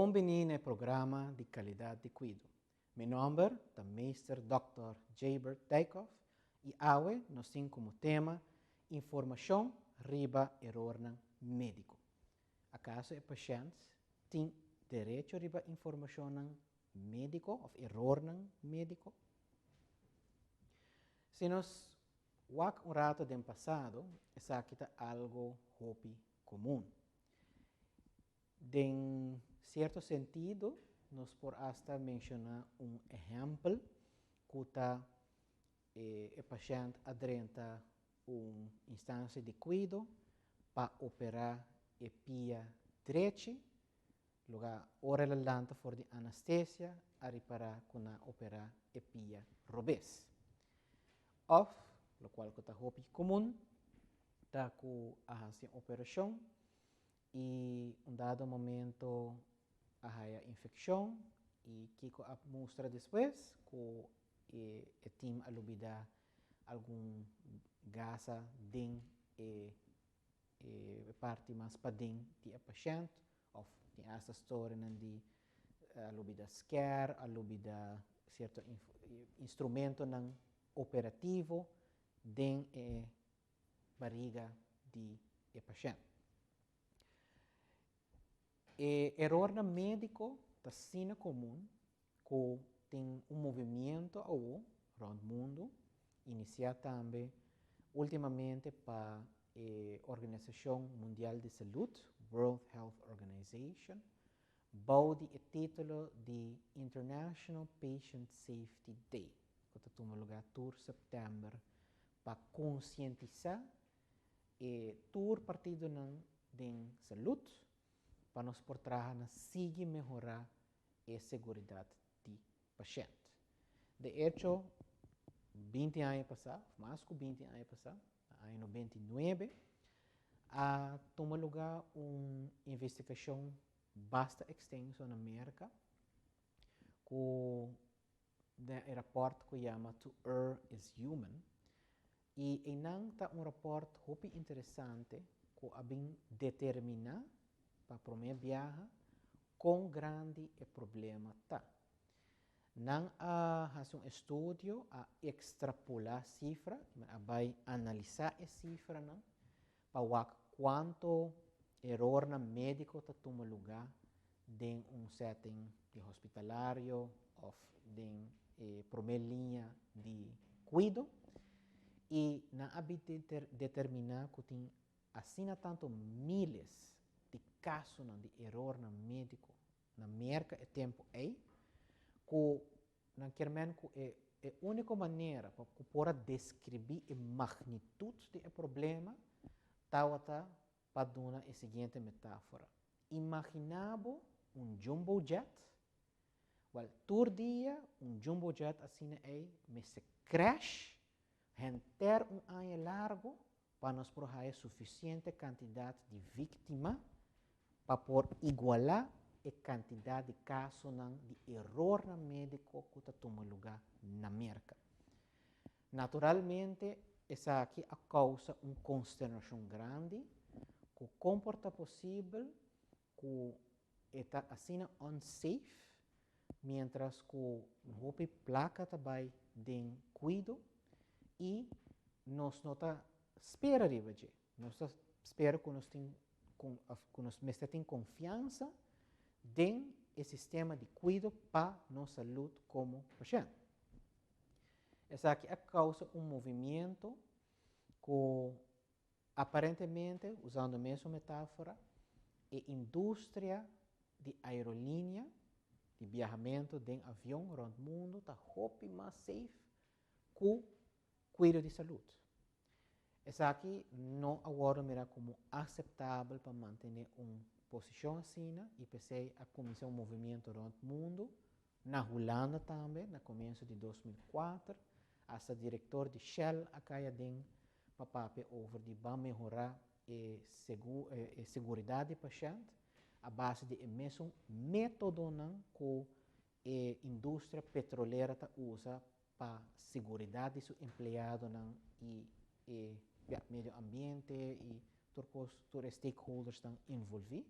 Bon bini na e programa di Calidad di Cuido. Mi nomber ta Meester Dòkter Jabert Dijkhoff y awe nos tin como tema Informacion riba erornan medico. Acaso e pashent tin derecho riba informacionnan medico of erornan medico? Si nos wak un rato den pasado, esaki ta algo hopi comun. Den cierto sentido, nos por hasta menciona un ehempel cu ta e pashent a drenta un instancia di cuido pa opera e pia drechi, luga ora el a lanta for di anastesia a ripara cu nan a opera e pia robes. Of, locual cu ta hopi comun, ta cu a haci un operacion y un dado momento a haya infeccion y kico a mustra despues cu e team a lubida algun gasa den e parti mas paden di e pashent of tin hasta storianan di a lubida sker, a lubida cierto instrumentonan operativo den e bariga di e pashent. E erornan medico ta asina comun cu tin un movimiento awo rond mundo, inicia tambe ultimamente pa e Organisacion Mundial di Salud, World Health Organization, bou di e titulo di International Patient Safety Day, cu ta tuma lugar tur september pa concientisa e tur partidonan den salud pa nos por traha na sigui mehora e seguridad di pashent. De hecho, 20 aña pasa, mas cu 20 aña pasa, na aña 99, a tuma lugar un investigacion basta extenso na Merca cu e rapport cu yama To Err is Human. Y einan ta un rapport hopi interesante cu a bin determina pa prome biaha con grandi e problema ta. Nan a haci un estudio, a extrapola cifra, a bay analisa e cifranan pa wak cuanto erornan medico ta tuma lugar den un setting di hospitalario of den e prome liña di cuido, y nan a bin determina cu tin asina tanto miles di casonan di erornan medico na Merca e tempo ey, cu nan kier men cu e unico manera pa cu por a describi e magnitud di e problema tawata pa duna e siguiente metafora. Imagina bo un jumbo jet, wel, tur dia un jumbo jet asina ey mester crash henter un aña largo pa nos por haya suficiente cantidad di victima pa por iguala e cantidad di casonan di erornan medico cu ta tuma luga na Merca. Naturalmente esaki a causa un consternacion grandi cu con por ta posibel cu e ta asina unsafe mientras cu hopi placa ta bay den cuido y nos no ta spera riba dje. Nos ta spera cu nos tin cu nos mester tin confiansa den e sistema di cuido pa nos salud como pashent. Esaki a causa un movimiento cu aparentemente, usando mesun metafora, e industria di aerolinea, di biahamento den avion rond mundo, ta hopi mas safe cu cuido di salud. Esaki no a wordo mira como aceptabel pa mantene un posicion asina y p'esey a cuminsa un movimiento rond mundo, na Hulanda tambe, na comienzo di 2004, hasta director di Shell a cay aden pa papia over di ban mehora e seguridad di pashent a base di e mesun metodonan cu e industria petrolera ta usa pa seguridad di su empleadonan y e, ja, medio ambiente y tur cos, tur e stakeholdersnan envolvi.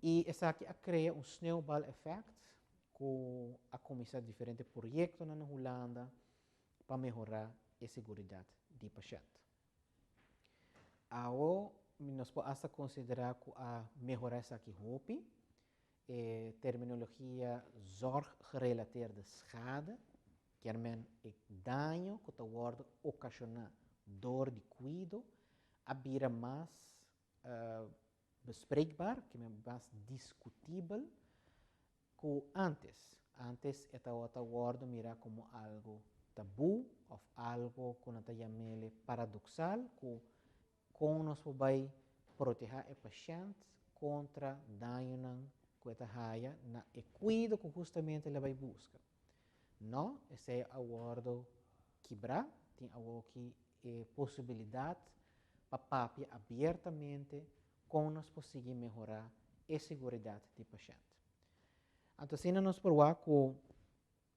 I esaki a krea un sneeuwbal effect ku a kuminsá diferente proyektonan na Hulanda pa mehorá e seguridat di pashènt. Awo nos por asta konsiderá ku a mehorá esaki hopi. E terminologia zorggerelateerde schade kier men e daño ku ta wòrdu okashoná dor di kuido a bira mas bespreekbaar, kier men mas diskutibel ku ántes. Ántes e tabata wòrdu mirá komo algu tabú òf algu ku nan ta yam'ele paradoksal ku kon nos por bai protehá e pashènt kontra dañonan ku e ta haya na e kuido ku hustamente el a bai buska. Nò, esei a wòrdu kibrá, tin awoki e posibilidat pa papia abiertamente kon nos por sigui mehorá e seguridat di pashènt. Anto asina nos por wak ku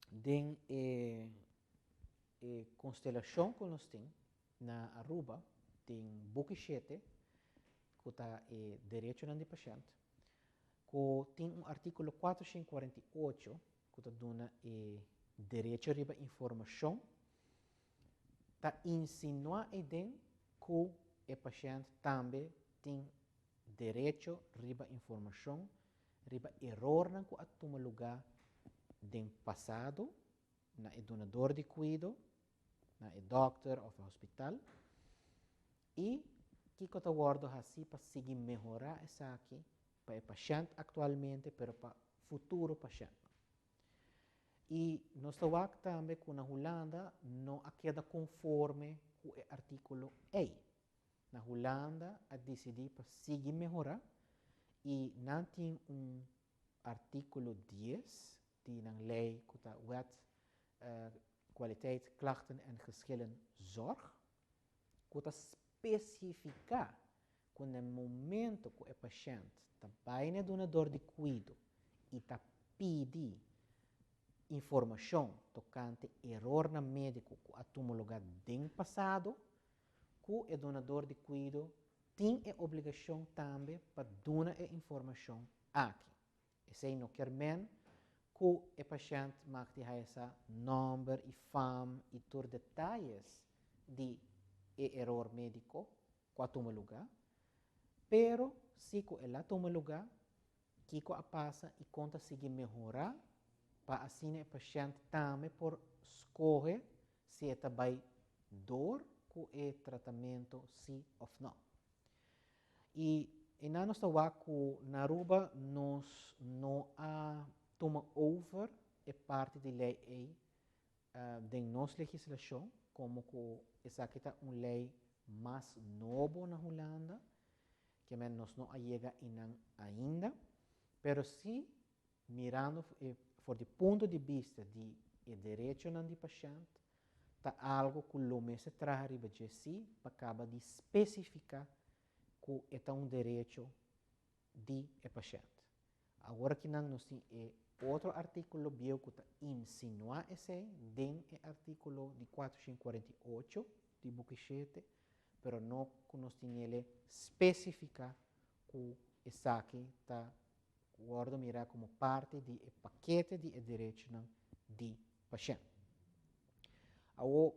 den e e konstelashon ku nos tin na Aruba tin buki shete ku ta e derechonan di pashènt ku tin un artíkulo 448 ku ta duna e derecho riba informashon ta insinuá eiden ku e pashènt tambe tin derecho riba informashon riba erornan ku a tuma lugá den pasado na e dunador di kuido, na e dòkter òf e hospital, i kiko ta wòrdu hasí pa sigui mehorá esaki pa e pashènt aktualmente pero pa futuro pashèntnan. I nos ta wak tambe ku na Hulanda no a keda konforme ku e artíkulo ei. Na Hulanda a disidí pa sigui mehorá i nan tin un artíkulo dies di nan lei ku ta Wet Kwaliteit Klachten en Geschillen Zorg ku ta spesifiká ku na e momento ku e pashènt ta bai na e dunador di kuido i ta pidi informashon tokante erornan médiko ku a tuma lugá den pasado, ku e dunador di kuido tin e obligashon tambe pa duna e informashon aki. Esei no kier men ku e pashènt mag di haya sa nòmber i fam i tur detayes di e eror médiko ku a tuma lugá, pero si ku el a tuma lugá, kiko a pasa i kon ta sigui mehorá pa asina e pashènt tambe por skohe si e ta bai dor ku e tratamentu si òf nò. I einan nos ta wak ku na Aruba nos no a tuma over e parti di lei ei den nos legislashon komo ku esaki ta un lei mas nobo na Hulanda, kiamen nos no a yega einan ainda, pero si mirando for di punto di bista di e derechonan di pashènt, ta algo ku lo mester traha riba dje sí pa kaba di spesifiká ku e ta un derecho di e pashènt. Awor akinan nos tin e otro artíkulo bieu ku ta insinuá esei den e artíkulo di 448 di buki shete, pero no ku nos tinele spesifiká ku esaki ta wòrdu mirá komo parti di e pakete di e derechonan di pashènt. Awor,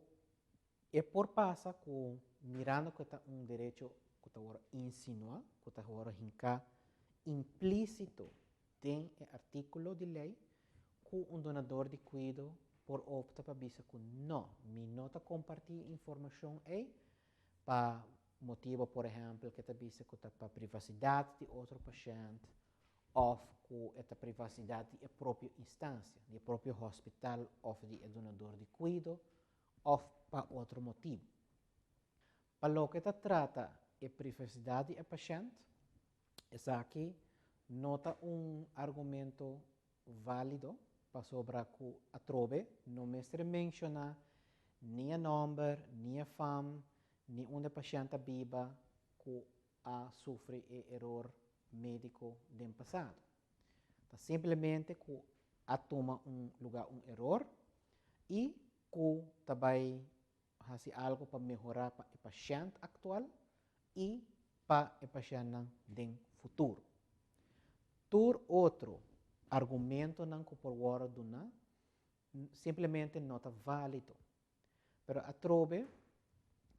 e por pasa ku mirando ku e ta un derecho ku ta wòrdu insinuá, ku ta wòrdu hinká implísito den e artíkulo di lei, ku un donador di kuido por opta pa bisa ku nò, mi no ta kompartí e informashon ei pa Motibo por ehempel ke ta bisa ku ta pa privasidat di otro pashènt òf ku e ta privasidat di e propio instansia, di e propio hospital òf di e dunador di kuido òf pa otro motibu. Pa loke ta trata e privasidat di e pashènt, esaki no ta un argumento válido pasobra ku atrobe no mester menshoná ni e nòmber, ni e fam, ni unda e pashènt ta biba ku a sufri e eror médiko den pasado. Ta simplemente ku a tuma un lugá un eror i ku ta bai hasi algu pa mehorá pa e pashènt aktual i pa e pashèntnan den futuro. Tur otro argumentonan ku por wòrdu duná simplemente no ta válido. Pero atrobe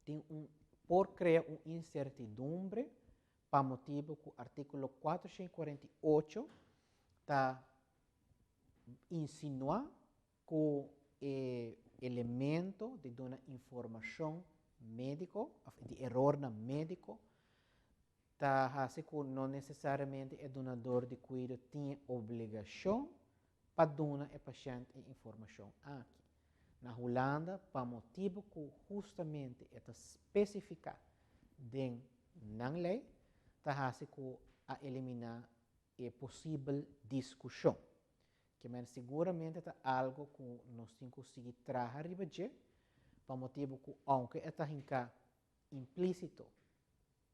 tin un por krea un insertidumbre pa motibu ku artíkulo 448 ta insinuá ku e elemento di duna informashon médiko òf di erornan médiko ta hasi ku no nesesariamente e dunador di kuido tin e obligashon pa duna e pashènt e informashon aki. Na Hulanda, pa motibu ku hustamente e ta spesifiká den nan lei, ta hasi ku a eliminá e posibel diskushon. Ke men siguramente ta algu ku nos tin ku sigui traha riba dje, pa motibu ku ounke e ta hinká implísito,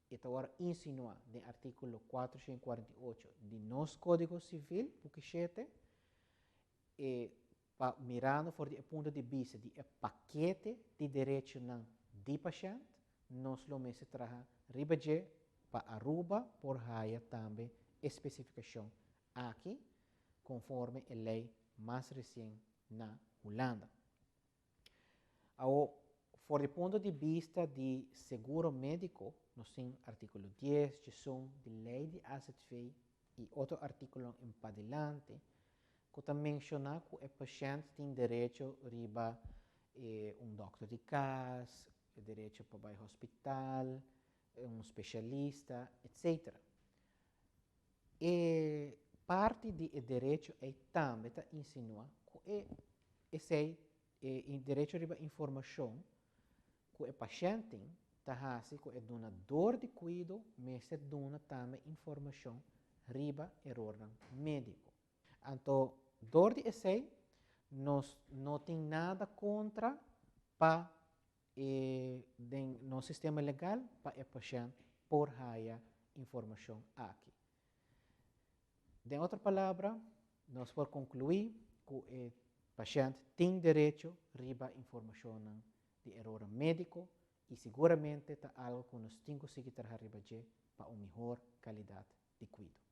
e ta wòrdu insinuá den artíkulo 448 di nos Kódigo Sivil, buki 7, e pa mirando for di e punto di bista di e pakete di derechonan di pashènt, nos lo mester traha riba dje pa Aruba por haya tambe e spesifikashon aki konforme e lei mas resien na Hulanda. Awor, for di punto di bista di seguro médiko, nos tin artíkulo 10, 11 di lei di AZV i otro artíkulo en padilanti, ku ta menshoná ku e pashènt tin derecho riba un dòkter di kas, derecho pa bai hospital, un spesialista, etc. E parti di e derecho ei tambe ta insinuá ku e esei e derecho riba informashon ku e pashènt tin ta hasi ku e dunador di kuido mester duna tambe informashon riba erornan médiko. Anto dor di esei nos no tin nada kontra pa e den nos sistema legal pa e pashènt por haya informashon aki. Den otro palabra, nos por konkluí ku e pashènt tin derecho riba informashonnan di erornan médiko i siguramente ta algu ku nos tin ku sigui traha riba dje pa un mihor kalidat di kuido.